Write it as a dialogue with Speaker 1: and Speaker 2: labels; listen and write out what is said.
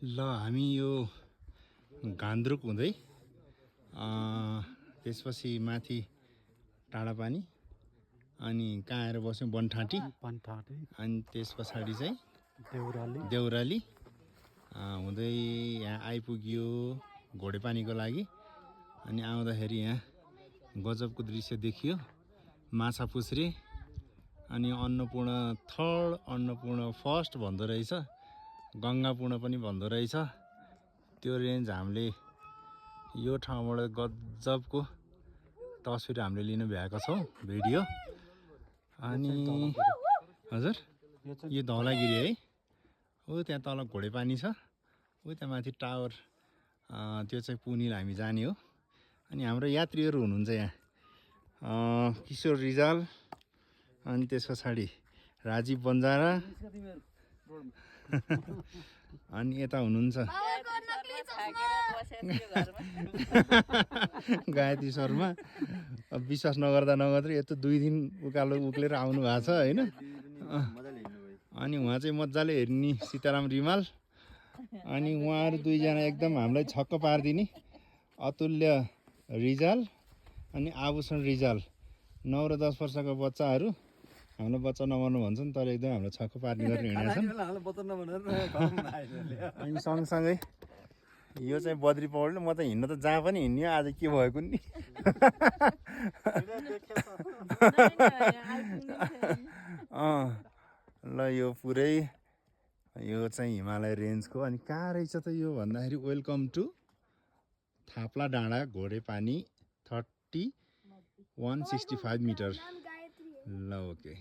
Speaker 1: ल हामी यो गान्द्रुक हुँदै त्यसपछि माथि टाढापानी अनि कहाँ आएर बस्यौँ बनठाँटी अनि त्यस पछाडि चाहिँ देउराली हुँदै यहाँ आइपुग्यो घोडेपानीको लागि। अनि आउँदाखेरि यहाँ गजबको दृश्य देखियो, माछा पुछ्रे अनि अन्नपूर्ण थर्ड, अन्नपूर्ण फर्स्ट भन्दो रहेछ, गङ्गापूर्ण पनि भन्दो रहेछ। त्यो रेन्ज हामीले यो ठाउँबाट गजबको तस्बिर हामीले लिनु भ्याएका छौँ, भिडियो। अनि हजुर यो धौलागिरी है, ऊ त्यहाँ तल घोडेपानी छ, ऊ त्यहाँ माथि टावर, त्यो चाहिँ पुनिल हामी जाने हो। अनि हाम्रो यात्रीहरू हुनुहुन्छ यहाँ किशोर रिजाल, अनि त्यस पछाडि राजीव बन्जारा, अनि यता हुनुहुन्छ गायत्री शर्मा। अब विश्वास नगर्दा यत्रो 2 दिन उक्लेर आउनु भएको छ होइन। अनि उहाँ चाहिँ मजाले हेर्ने सीताराम रिमाल, अनि उहाँहरू 2 जना एकदम हामीलाई छक्क पारिदिने अतुल्य रिजाल अनि आभूषण रिजाल। 9 र 10 वर्षको बच्चाहरू, हामीलाई बच्चा नबन्नु भन्छन् तर एकदम हामीलाई छक्क पार्ने गरेर हिँडेछन्। अनि सँगसँगै यो चाहिँ बद्री पौडेल। म त हिँड्न त जहाँ पनि हिँड्ने, आज के भएको नि। ल यो पुरै यो चाहिँ हिमालय रेन्जको। अनि कहाँ रहेछ त यो भन्दाखेरि वेलकम टु थाप्ला डाँडा घोडेपानी 3165 मिटर। ल ओके।